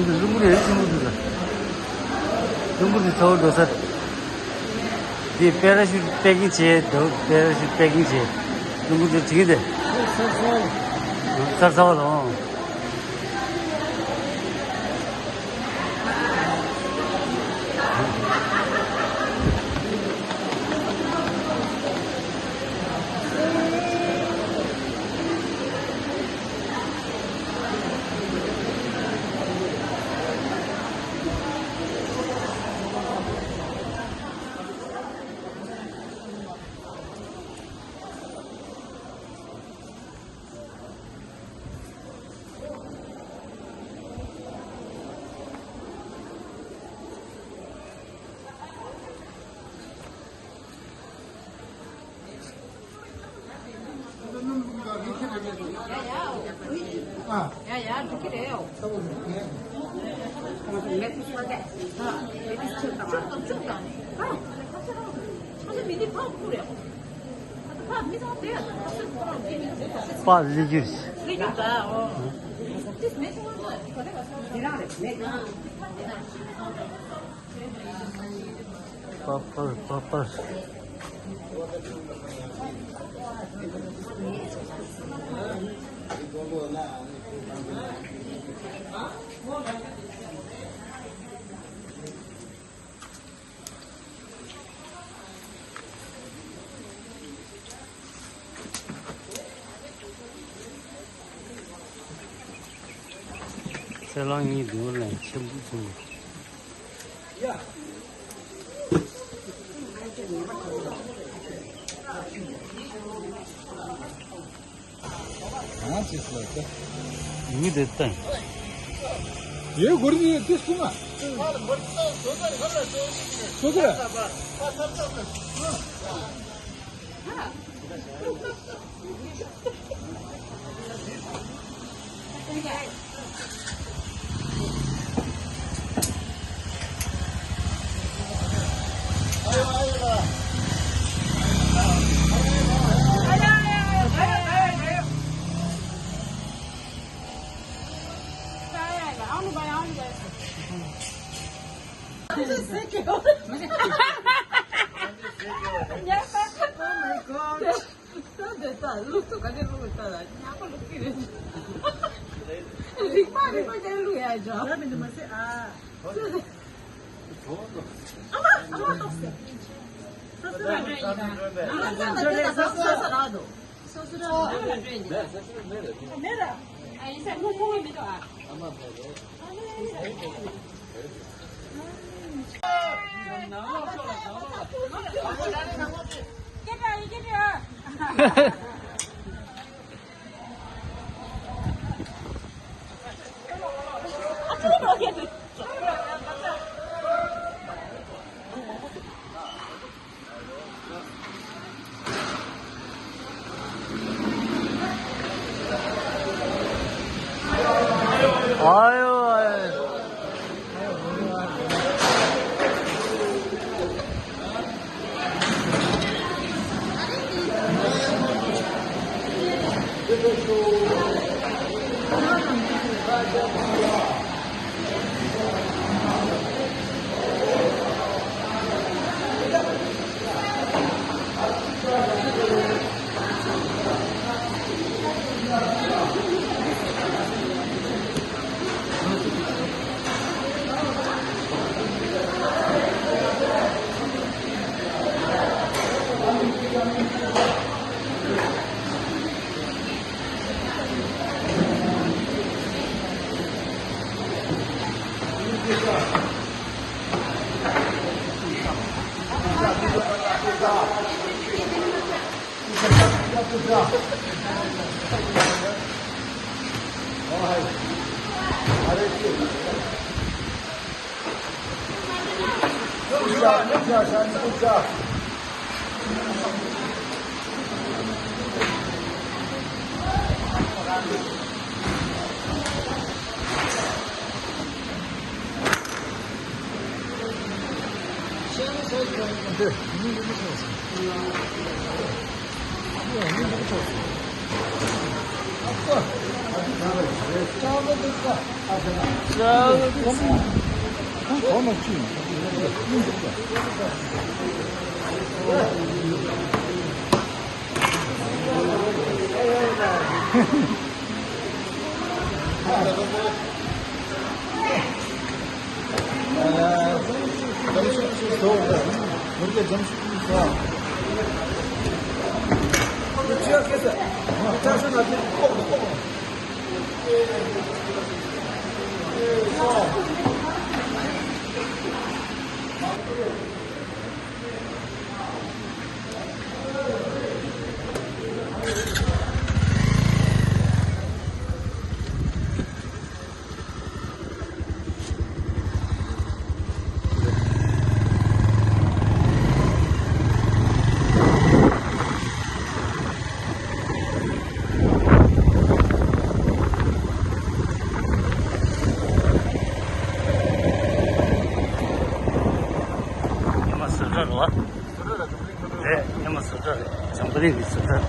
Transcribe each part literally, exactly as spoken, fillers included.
རླུང་བུ་རེད། རླུང་བུ་འདུག་རླུང་བུ་འདི་ཚ་བོ་འགྲོ་ས་རེད། འདི་པེ་ར་ཤུ་ཊི་པེ་ཀིང་བྱས་འདུག་པེ་ར་ཤུ་ཊི་པེ་ཀིང་བྱས། རླུང་བུ་འདི་བྱེད་ཀྱི་འདུག་ཚར་ཚར་བ་ལ། ཡ་ཡ་འགྲིག་གི་རེད། པ་ལི་རྒྱུ། པ་པར་པ་པར། ཚེ་རླངས་གཉིས་འདུག་ལན་ཆེན་པོ་བྱུང་། གང་ཅི་ཟེར་ཏེ། ཡུལ་དེ་བསྟན། ཡོད་དགོས་རེད་དེ་གསུང་ང་། སོ་སོ་རེད། Oh my God. ད་དེ་ད་ལུག་ཏུ་ག་ནས་ལུག་ལྟ་ལ་ཉག་པ་ལུག་གི་རེད། རིག་པ་རིག་པ་ཅན་ལུག་ཡ་ཇོ། ཡ་མི་འདུག་མ་ཟེར་ཨ། ཨ་མ་ཨ་མ་ཏོག་ཟེར། ས་སུ་ར་འདྲ་ཡིན་ད། ང་ཚང་ལ་དེ་ལ་ས་སུ་ར་ས་ར་འདུག་ས་སུ་ར་ས་ར་འདྲ་ཡིན་ད། མེད་ར། ཨ་ཡིན་ས་ངོ་ཁོང་མི་འདུག་ཨ། ཨ་མ་མེད་རེད། ཉི་མ་བཟོ་གྲྭ་རེད་བ། རེད། ཉི་མ་བཟོ་གྲྭ་རེད། བྱང་པ་རིགས་ཀྱི་བཟོ་གྲྭ་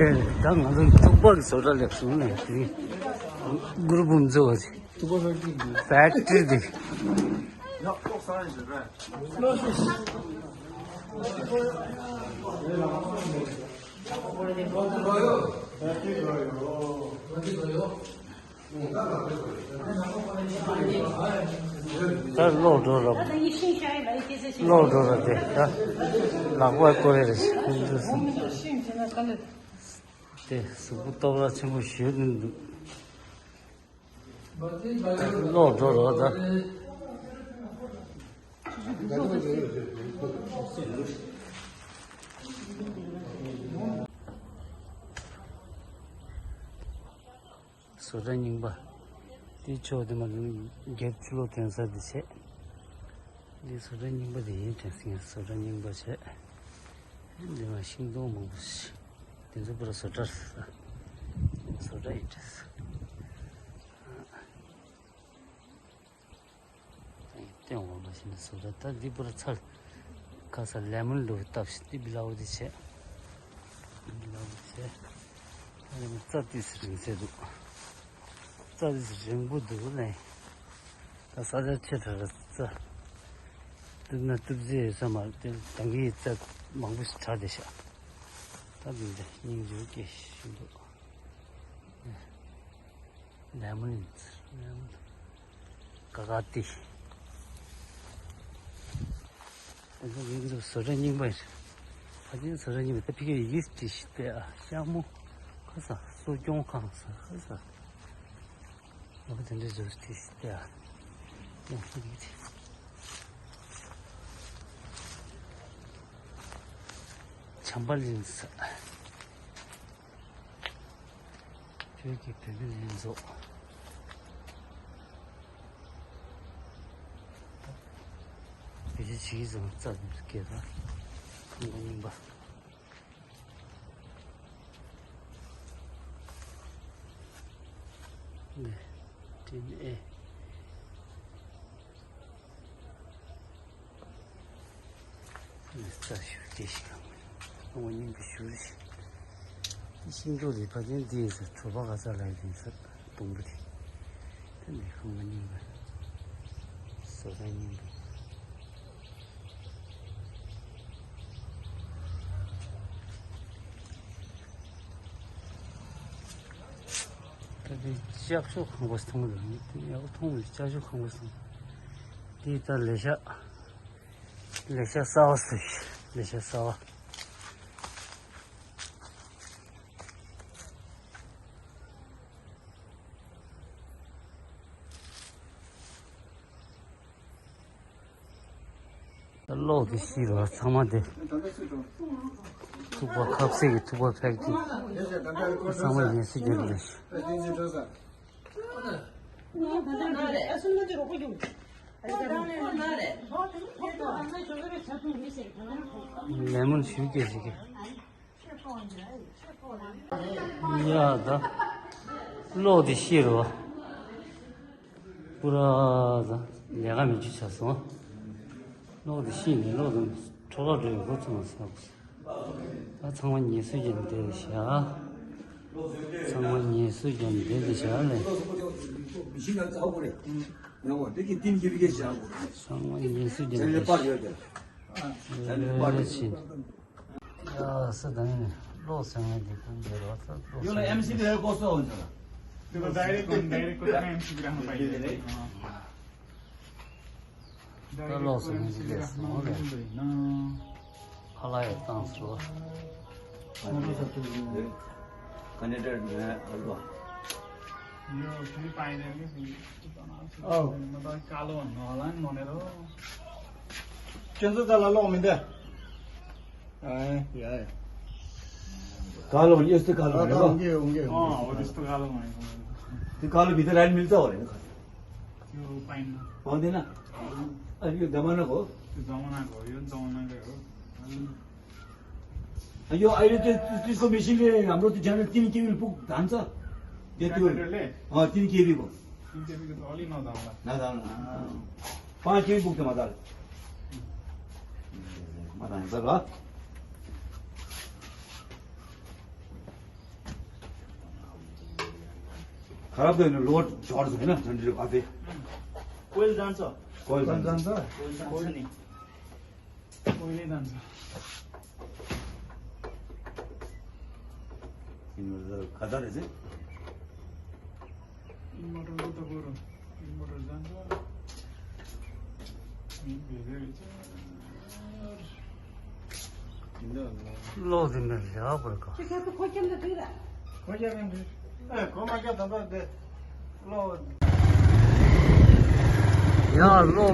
རེད། ད་ང་ཚོ་ཐུག་པ་གི་བཟོ་གྲྭ་ལ་བཟུང་ནས་དེ་གུ་རུ་འབུམ་ཚོ་བ་ཞིག་ཕེག་ཊི་རི་དེ། ད་ལོག་འགྲོ་ར། ལོག་འགྲོ་ར་དེ་ད་ལག་པ་བསྐོར་རེ་རེ་ཞིག་འདུག་སོང་། དེ་གཟུགས་པོ་སྟོབས་ར་ཆེན་པོ་ཞིག་འདུག་ལོག་འགྲོ་ར་ད། བཟོ་གྲྭ་རྙིང་པ། དེའི་ཕྱོགས་དེ་མ་རྒྱབ་ཕྱི་ལོགས་ཐོན་ས་དེ་བྱས། འདི་བཟོ་གྲྭ་རྙིང་པ་དེ་ཡིན་དྲན་སྲིད། བཟོ་གྲྭ་རྙིང་པ་བྱས། འདི་མ་ཤིང་སྡོང་མང་པོ་ཞིག་དེ་ཚོ་པུ་ར་བཟོ་གྲྭ་རེད། བཟོ་གྲྭ་ཡིན་དྲན་སྲིད། སྟེང་འོག་ལ་ཕྱིན་ནས་བཟོ་གྲྭ། ད་འདི་པུ་ར་ཚར། ཁ་ས་ལེ་མོན་ལུག་བཏབ་ཤིང་འདི་བི་ལའུ་དེ་བྱས། བི་ལའུ་དེ་བྱས། ད་ནི་རྩྭ་ཏིས་རིང་ཚད་འདུག་རྩྭ་ཏིས་རིང་པོ་འདུག་ལེ། ད་ས་ཆ་ཆེ་དྲགས་ར་རྩྭ། གཏུབ་ན་གཏུབ་རྩིས་ཡོད་ས་མ་རེད། དེ་ད་གིན་རྩྭ་མང་པོ་ཞིག་དྲག་བསྡད་ཤག་ད་འདི་འདྲ་སྙིང་རྗེ་སྐྱེ་ཤིང་འདུག་ལེ་མོན་ཡིན། ལེ་མོན། ཀ་ཀ་ཏི། ཨ་ནི་འདི་བཟོ་གྲྭ་རྙིང་པ་ཡིན། ཕལ་ཆེར་བཟོ་གྲྭ་རྙིང་པ། ད་ཕ་གིར་ཡི་གེ་བྲིས་ཤིག་བལྟས་ཨ། ཤ་མོ་ཁ་ས། གསོ་སྐྱོང་ཁང་ས་ཁ་ས། ཨ་ཕ་དེ་འདྲའི་བཟོ་བྲིས་ཤིག་བལྟས་ཨ། ཡང་ཧི་གི་བྲིས། བྱམས་པ་གླིང་ས། བོད་ཀྱི་བོད་མི་ལྷན་ཚོགས། བོད་ཀྱི་བྱིས་ཙང་རྩ་དང་སྐད་དང་། ཁང་པ་རྙིང་པ། ནས་དྲིན་ཨེ། རྩྭ་ཞིག་སྐྱེས་ཤིག་གམ། ཨོ་རྙིང་པའི་ཞུ་རེ་ཞིག་ཤིང་ཏོག་དེ་ཕ་ཆེན་དེ་ཡིན་ས། ཁྲོ་པ་ག་ས་ལ་ཡིན་ས། སྡོང་པོ་དེ། དེ་ནས་ཁང་པ་རྙིང་པ། བཟོ་ལྟ་རྙིང་པ། ད་དེ་ལྕགས་ཤོག་ཁང་པ་ཞིག་མཐོང་གི་འདུག་དེ་ཡག་པོ་མཐོང་མི་འདུག་ལྕགས་ཤོག་ཁང་པ་ཞིག་མཐོང་། དེ་ད་ལས་ཤག་ལས་ཤག་གསར་བ་ཟེར། ལས་ཤག་གསར་བ། གློག་དེ་ཤི་རོ་ཚང་མ་དེ། ཐུག་པ་ཁབ་སེ་གི་ཐུག་པ་ཕེག་ཏི། ཚང་མ་ཡིན་སྲིད་རྒྱུ་རེད། ལེ་མོན་ཞུ་སྐད་ཞིག་གི། ཡ་ད། གློག་དེ་ཤི་རོ། པུ་ར་ད་ལས་ཀ་མི་བྱེད་ཆགས་སོང་། གློག་དེ་ཤི་ནས་གློག་དང་འཕྲོ་བརླག་འགྲོ་ཡི་འགོ་ཚུགས་མ་སོང་། ད་ཚང་མ་ཉེས་གསོག་བྱས་ནས་བསྡད་ཤག་ཚང་མ་ཉལ་སུ་ཀྱང་བསྡད་དེ་བཞག་ལས། ཚང་མ་ཉལ་སུ་ཀྱང་བསྡད་དེ། ཨ་ས་དང་ནི་ལོག་སོང་ངས་འདི་ཀུན་འདི་རོགས་ས་ལོག་སོང་ངས། ཡོད་ལ་ཨེམ་སི་བི་ཧེ་གོ་སོ་འོན་ཚ་ལ། དེ་ལ་ཌའི་རེག་ཀོ་ཌའི་རེག་ཀོ་ཨེམ་སི་བི་རང་པ་ཡིན། ད་ལོག་སོང་ངས་འདི་ལས་སོང་ལས། ཁ་ལག་ཡང་བཏང་སོང་། ཁ་ནས་སྤྲད་ནས་ཨ་ལོ། ཁྱོད་ཚོ་ད་ལ་ལོག་མི་འདུག་ཨ་ཡ་ཡ། ཀ་ལོ་ཡོད་སྟེ་ཀ་ལོ་རེད་པ། འོ་དེ་སྟེ་ཀ་ལོ་མ་ཡིན། དེ་ཀ་ལོ་བི་ད་རན་མིལ་ཙའོ་རེད། འོ་དེ་ན། ཨ་ཡོད་དམ་ན་གོ། དམ་ན་གོ་ཡོད་དམ་ན་གོ་ཡོད། ཨ་ཡོད་ཨ་ཡོད་དེ་དེ་ཀོ་མི་ཤིན་ལས་ཡམ་རོ་དེ་ཇ་ན་ཏིན་ཀེ་བིལ་ཕུག་དམ་ཙ། དེ་དུ་ཨ་ཏིན་ཀེ་བིལ་གོ། ཏིན་ཀེ་བིལ་གོ་ཨོ་ལི་ནོ་དམ་ལ། ན་དམ་ལ། པང་ཁྱེར་འབུག་དེ་མ་དར། མ་དང་ཡང་དར་བ། ཁ་རབ་དེ་ནི་ལོ་ཇོར་ཟེར་ན་ཐོན་འདྲི་བ་དེ། ཀོལ་ཛན་ཚོ། ཀོལ་ཛན་ཚོ། ཀོལ་ཛན་ཚོ་ནི། ཀོལ་ཛན་ཚོ། ཁ་ད་རེ་ཟེར། ཨིན་མོ་ཊར་གོ་ཏ་གོ་རོ། ཨིན་མོ་ཊར་ཟན་ཏོ། ཨིན་བེ་རེ་ཅ། ལོ་དེ་འདྲ་བཞག་པར་ག་ཁོ་ཁྱེད་ལ་དྲིས་ར། ཁོ་ཁྱེད་ལ་དྲིས། ཨེ་ཁོ་མ་ཁྱེད་དམ་པ་དེ། ལོ། ཡ་ལོ།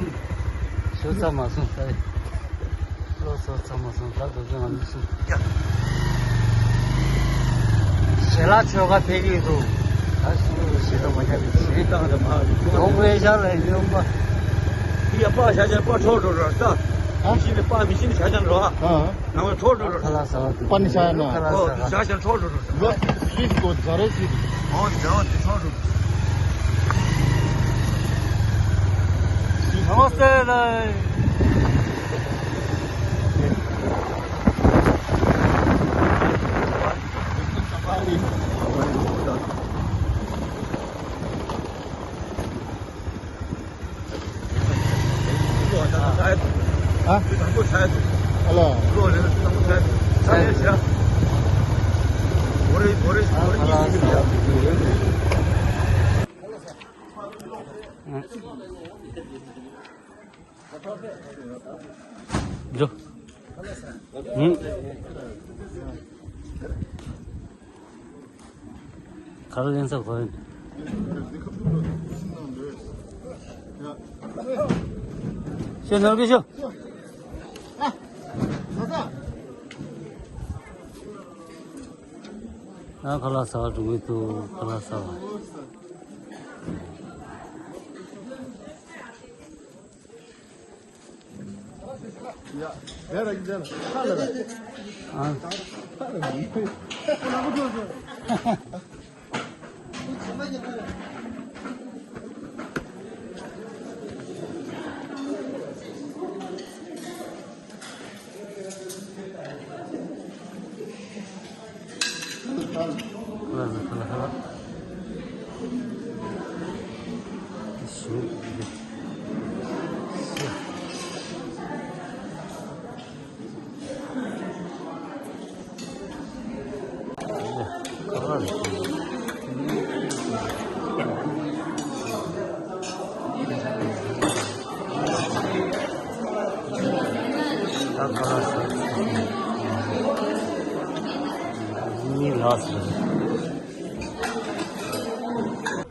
ཞོ་ཚ་མ་སོང་ས། ལོ་སོ་ཚང་མ་སོང་ད་དུ་ཀྱང་མི་སོང་། ཞལ་ལག་མཆོད་ཁ་ཕེབས་ཀྱི་འདུག་ད་ཞུ་ཞེ་དྲག་མ་རྒྱག་གི་ཞེ་དྲག་དང་མ་ཡོང་པའི་ཞག་ལ་ཡོང་པ། ཡ་པ་ཞག་ཅན་པ་ཁྲོ་ཁྲོ་ར་ད། ཨ་མི་ཤི་ནི་པ་མི་ཤི་ནི་ཞག་ཅན་རོ། ཨ་ནང་ཁྲོ་ཁྲོ་ར། ཁ་ལག་ཟ་བ་འདུག་པ་ནི་ཞག་ན། ཁ་ལག་ཟ་ཞག་ཅན་ཁྲོ་ཁྲོ་ར། ལོ་སི་གོ་ཛ་རེ་སི། ཨོ་ཛ་ཨོ་ཛ་ཁྲོ་ཁྲོ། नमस्ते दाइ। འགྲོ། ཨང་། ག་རེ་ལེན་ས་གོ་ཡིན། ཤོད་ནོར་གི་ཤོད། ཨ་ཁ་ལག་ཟ་བ་འགྲོ་གི་འདུག་ཁ་ལག་ཟ་བ།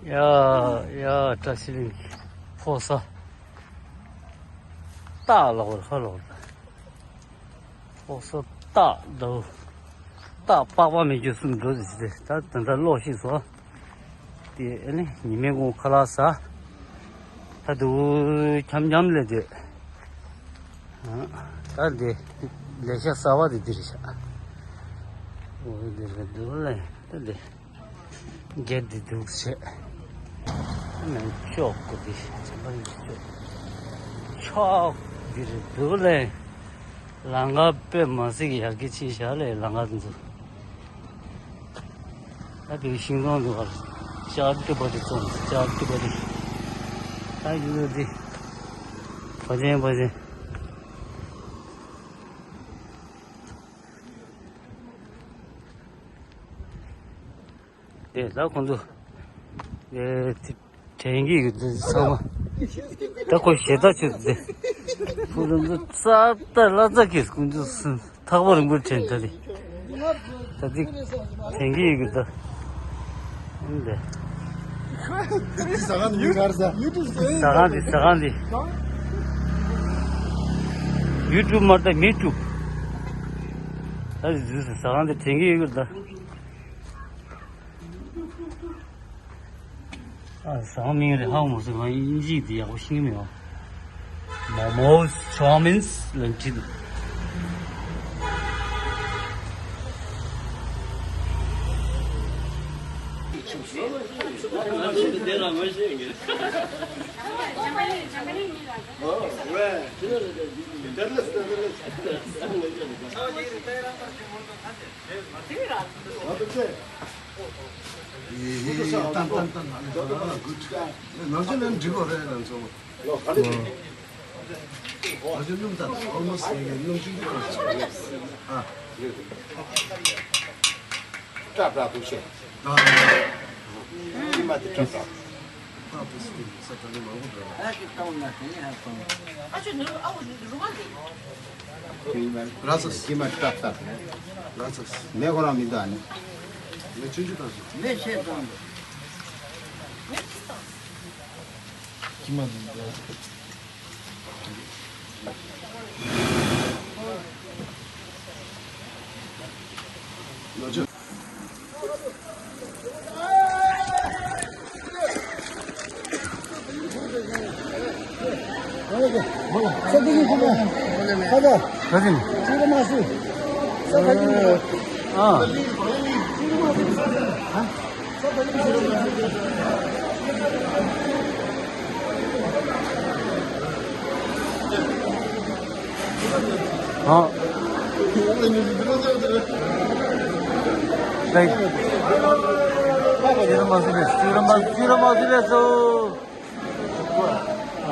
ཡ་ཡ་བཀྲ་ཤིས་གླིང་ཕོ་གསར་སྟག་ལོག་ལ་ཧ་ལོག་ལ། ཕོ་གསར་སྟག་འདུག་སྟག་པགས་པ་མེད་རྒྱུ་གསུམ་འགྲོ་ཟིག་ཟེར་ཏེ་ད་ད་ལྟ་ལོག་ཤི་སོང་། དེ་ཨ་ནི་ཉི་མའི་གུང་ཁ་ལག་ཟ། ད་དུ་འཁྱམ་འཁྱམ་ལས་དེ། ད་དེ་ལས་ཤ་གསར་བ་དེ་འདི་རེད་ཤག་འོ་འདི་རེད་འདུག་ལས་ད་དེ། རྒྱ་འདི་འདུག་བྱས། མེན་ཅོག་གི་འདི་བྱས་ཚན་པ་འདི་ཅོག་ཅོག་འདི་རེད་འདུག་ལས། ལམ་ཁ་དཔེ་མ་སྲིད་ཀྱི་ཡར་རྒྱས་ཕྱིན་ཤག་ལས་ལམ་ཁ་འདི་ཚོ། ད་དེ་ཤིང་སྡོང་འདུག་བར། ཤར་ཏི་པ་ཏི་ཙོང་། ཤར་ཏི་པ་ཏི། ད་ཡུལ་འདི། བ་ཅན་བ་ཅན། དེ་ལ་ཁོང་ཚོ། དེ་དྲན་གྱི་ཡོད། དེ་ཚང་མ། ད་ཁོ་ཞེ་ད་ཆུ་དེ། ཁོ་རང་ཚོ་རྩ་ད་བླ་རྩ་གིས་ཁོང་ཚོ་སུ། ཐག་པ་རིང་པོར་དྲན། ད་དེ། ད་དེ་དྲན་གྱི་ཡོད་གི་ད། ཨང་དེ། ཟ་ཁང་དེ་ཡུ་གར་ཟ། ཟ་ཁང་དེ། ཟ་ཁང་དེ། ཡུ་ཊུབ་མ་རེད་ད། མི་ཊུབ། ད་དེ་ཟ་ཁང་དེ་དྲན་གྱི་ཡོད་གི་ད། ཨ། ཟ་ཁང་མིང་རེད། ཧ་གོ་མ་སོང་། ང་དབྱིན་ཇི་དེ་ཡག་པོ་ཤེས་ཀྱི་མེད་པ། མོ་མོ་ཅའོ་མིན་ལན་ཁྲིན། ཡི་ཡི་ཡི། ཏན་ཏན་ཏན། ཨ་ནི་ཧ་ལ་གུ་ཊི། ནང་ཆོས་ལ་འགྲིག་གོ་རེད་ང་ཚོ། ནང་ཆོས་སྣུམ་ད་ཨོལ་མོ་སི་སྣུམ་ཆུང་ཆུང་རེད། ཨ། སྐྲ་སྐྲ་འདུག་ཤེས། ཨ། ཉི་མ་དེ་སྐྲ་སྐྲ། ཨ་ཅོ་ནུ་ཨ་བུ་རུ་མ་དེ། ར་ས་སི་མ་ཏག་ཏག་ར་ས་སི་མེ་ཁོ་རང་མི་འདུག་ཨ་ནི། མེ་ཆུང་ཆུང་དང་། མེ་ཤེས་དང་། ཀྱི་མ་འདུག་ལོ་ཆུ། ཨ། ལེགས། ཅིག་ར་མ་སུ་ལེ། ཅིག་ར་མ། ཅིག་ར་མ་སུ་ལེ་སོ། ཨ།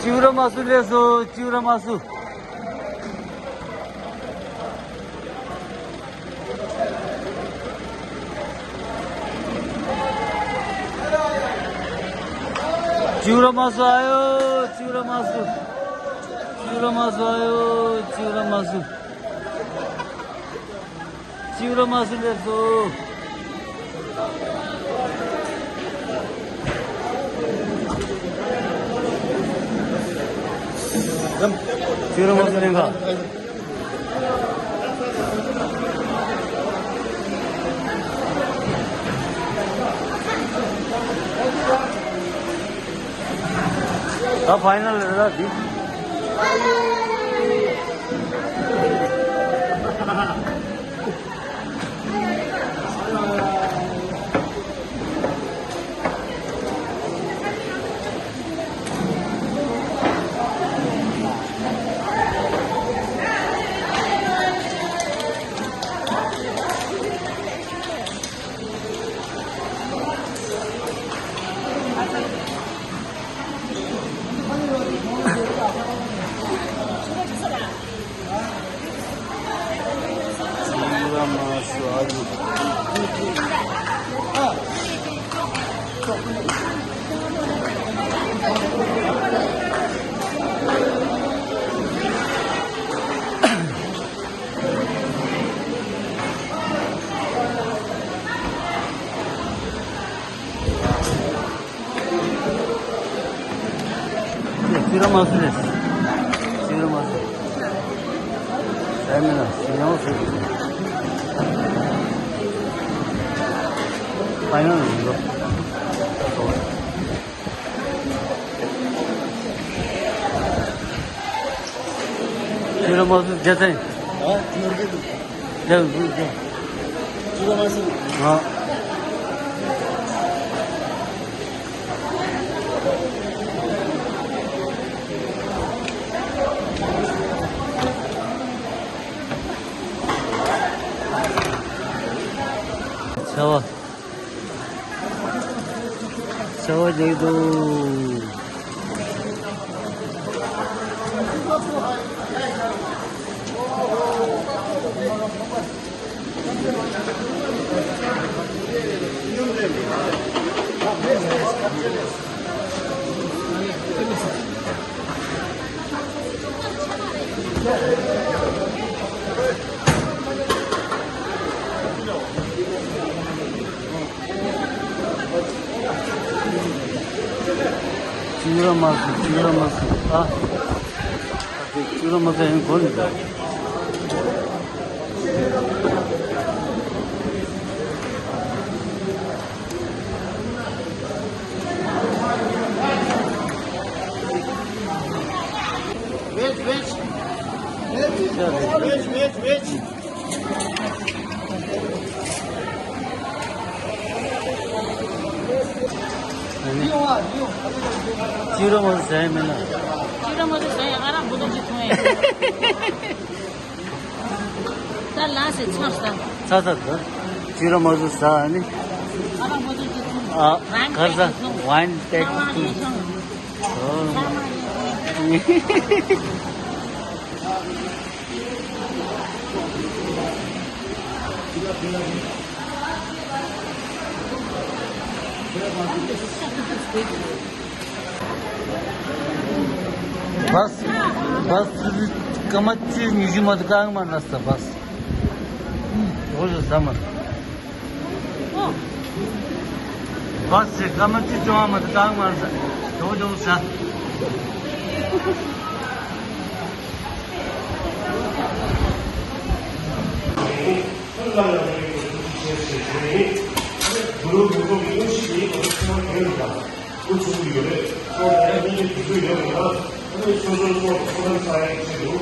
ཅིག་ར་མ་སུ་ལེ་སོ། ཅིག་ར་མ་སུ། ཅིག་ར་མ་སུ་ཨ་ཡོ། ཅིག་ར་མ་སུ། ཅིག་ར་མ་སུ་ཨ་ཡོ། ཅིག་ར་མ་སུ། ཅིག་ར་མ་སུ་ལེ་སོ། ཅིག་ར་མ་སུ་ལེ་ག་ད་ཕའི་ནལ་རེད་ད་འདི། ཅིག་ར་མ་སུ་རེད། ཅིག་ར་མ་སུ། ཟ་མི་ལ་ཞིམ་ཡང་སུ། ཕ་ཡང་ཡིན་འགྲོ། ཅིག་ར་མ་སུ་རྒྱ་ཚན། ཨ། ཅིག་ར་མ་སུ། ཨ། ཤ་བ། ཤ་བ་རྒྱག་འདུག་ཅིག་ར་མ་སུ། ཅིག་ར་མ་སུ། ཨ། ཅིག་ར་མ་སུ་ཡིན་གོ་ནི། Veg, veg. Veg, veg, veg. ཅིག་ར་མ་ཟ་ཡ་མེད་ལ། ཅིག་ར་མ་ཟ་ཡ། ཨ་ར་འབུ་དོ་ཅིག་འཐུང་ཡ། ད་ལ་སེ་ཚར་ས། ཚར་ས་ད། ཅིག་ར་མ་ཟ་ས་ཨ་ནི། ཨ་ར་འབུ་དོ་ཅིག་འཐུང་། ཨ། གར་ས་ཝའིན་ཏེག་འཐུང་། ཨོ། बस, बस, कमच्ची निजी मत कांग मान रस्ता बस। हो जो समझ। बस से कमच्ची जो मत कांग मान सा। जो जो सा। ཁྱོད་ལ་ཡང་མེད་པའི་ཐུགས་རྗེ་ཆེ་ཞེས་ཞུ་ཡིན། ཨ་ནི་བུ་ལོན་མི་དགོས་པའི་དངོས་གཞི་དེ་ང་ཚོ་ཚང་མ་ཡོད་རེད་ད། འགོ་ཚུགས་ཀྱི་ཡོད་རེད། ཚོགས་ནས་ཨ་ནི་དུས་ཚོད་ཡོད་རེད་ད། ཨ་ནི་སོ་སོའི་ཚོགས་ཚོགས་ཐམ་ས་ཡག་ཆེད་དུ།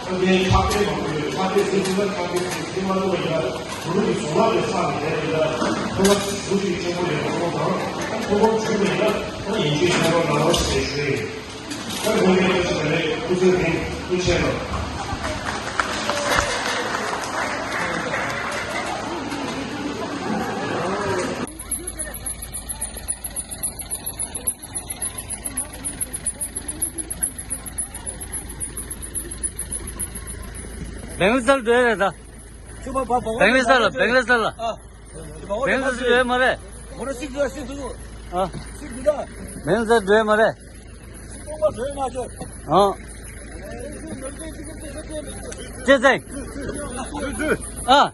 ཨ་ནི་ཕྱག་དཔེ་མང་པོ་ཡོད། ཕྱག་དཔེ་ཟེར་གྱི་ན་ཕྱག་དཔེ་ཟེར་གྱི་མ་གཏོགས་ཡིན་ན་བུ་ལོན་གྱི་བཟོ་ལག་དེ་ཚང་ནས་རེད་ད། ཁོ་ལ་བཟོ་ཞིག་ཆེན་པོ་རེད་ད། ཁོ་དང་ཁོ་ཁོང་བྱུང་ནས་ཡིན་ན་ཨ་ནི་ཡིན་གཅིག་མཚུངས་པ་གནང་རོགས་ཞེས་ཞུ་ཡིན། བེང་ལ་སལ་འགྲོ་ཡ་རེད་ད། བེང་ལ་སལ་ལ། བེང་ལ་སལ་ལ། བེང་ལ་སལ་འགྲོ་ཡ་མ་རེད། ཨ། བེང་ལ་སལ་འགྲོ་ཡ་མ་རེད། ཨ། ཅེ་ཙེ། ཨ།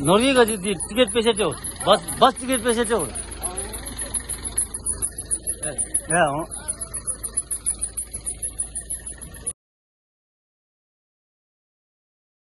ནོར་གྱི་ག་ཅི་དེ་ཊི་ཀེ་ཊི་པེ་ཤ་ཅོ། བཱས་བཱས་ཊི་ཀེ་ཊི་པེ་ཤ་ཅོ། ཡ་ཨོ།